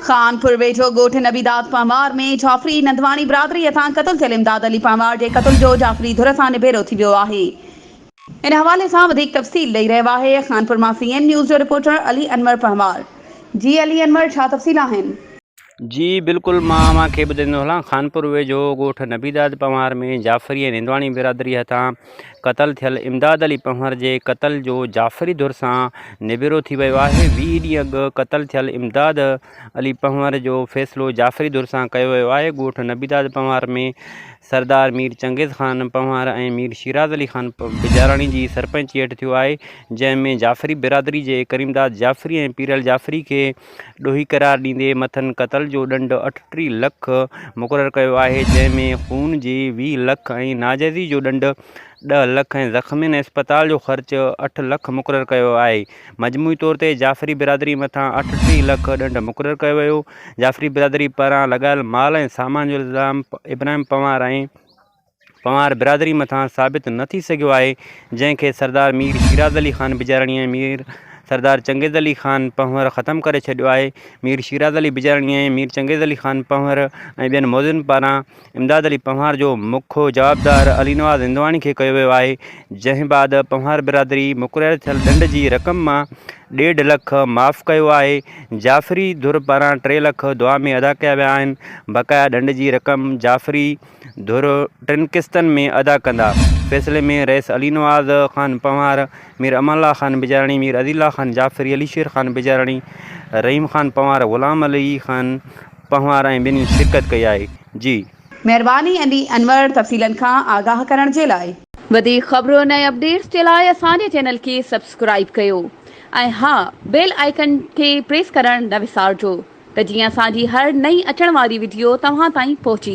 خانپور ويجهو ڳوٺ نبي داد پنهوار ۾ جعفري نندواڻي برادري هٿان قتل ٿيل امداد علي پنهوار جي قتل جو جعفري ڌر سان نبيرو ٿي ويو آهي. ان حوالي سان وڌيڪ تفصيل ڏئي رهيو آهي خانپور مان سي اين نيوز جو رپورٽر علي انور پنهوار. جي علي انور ڇا تفصيل آهن؟ جي بلڪل مان اوهان کي ٻڌائيندو هلان خانپور ويجهو ڳوٺ نبي داد پنهوار ۾ جعفري ۽ هندواڻي برادري هٿان قتل ٿيل امداد علي پنهور جي قتل جو جعفري ڌر سان نبيرو ٿي ويو آهي 20 ڏينهن اڳ قتل ٿيل امداد علي پنهور جو فيصلو جعفري ڌر سان ڪيو ويو آهي ڳوٺ نبي داد پنهوار ۾ سردار مير چنگيز خان پنهوار ۽ مير شيراز علي خان بجاراڻي جي سرپئنچي هيٺ ٿيو آهي جنهن ۾ جعفري برادري جي ڪريمداد جعفري ۽ پيرل جعفري کي ڏوهي قرار ڏيندي مٿن قتل جو ڏنڊ 38 لک مقرر ڪيو آهي، جنهن ۾ خون جي 20 لک ۽ ناجائزي جو ڏنڊ ڏهه لک ۽ زخمين ۽ اسپتال جو خرچ اٺ لک مقرر ڪيو ويو آهي. مجموعي طور تي جعفري برادري مٿان 38 لک ڏنڊ مقرر ڪيو ويو. جعفري برادري پاران لڳايل مال ۽ سامان جو الزام ابراهيم پنهوار ۽ پنهوار برادري مٿان ثابت نه ٿي سگهيو آهي، جنهن کي سردار مير شيراز علي خان بجاراڻي ۽ مير سردار چنگيز علي خان پنهور ختم ڪري ڇڏيو آهي. مير شيراز علي بجاراڻي ۽ مير چنگيز علي خان پنهور ۽ ٻين موذين پاران امداد علي پنهوار جو مک جوابدار علي نواز هندواڻي کي ڪيو ويو آهي، جنهن بعد پنهوار برادري مقرر ٿيل ڏنڊ جي رقم مان ڏيڍ لک معاف ڪيو آهي، جعفري ڌر پاران ٽي لک دعا ۾ ادا ڪيا ويا آهن، بقايا ڏنڊ جي رقم جعفري ڌر ٽن قسطن ۾ ادا ڪندا. فيصلي ۾ رئيس علي نواز خان پنهوار، مير امان الله خان بجاراڻي، مير عزيز الله خان جعفري، علي شير خان بجاراڻي، رحيم خان پنهوار، غلام علي خان پنهوار ۽ ٻين شرڪت ڪئي آهي. جي. مهرباني علي انور تفصيلن کان آگاهه ڪرڻ جي لاء. وڌيڪ خبرن ۽ اپڊيٽس جي لاء اسان جي چينل کي سبسڪرائيب ڪيو ۽ ها بيل آئيڪن کي پريس ڪرڻ نه وسارجو. ته جيئن اسان جي هر نئين اچڻ واري وڊيو توهان تائين پهچي.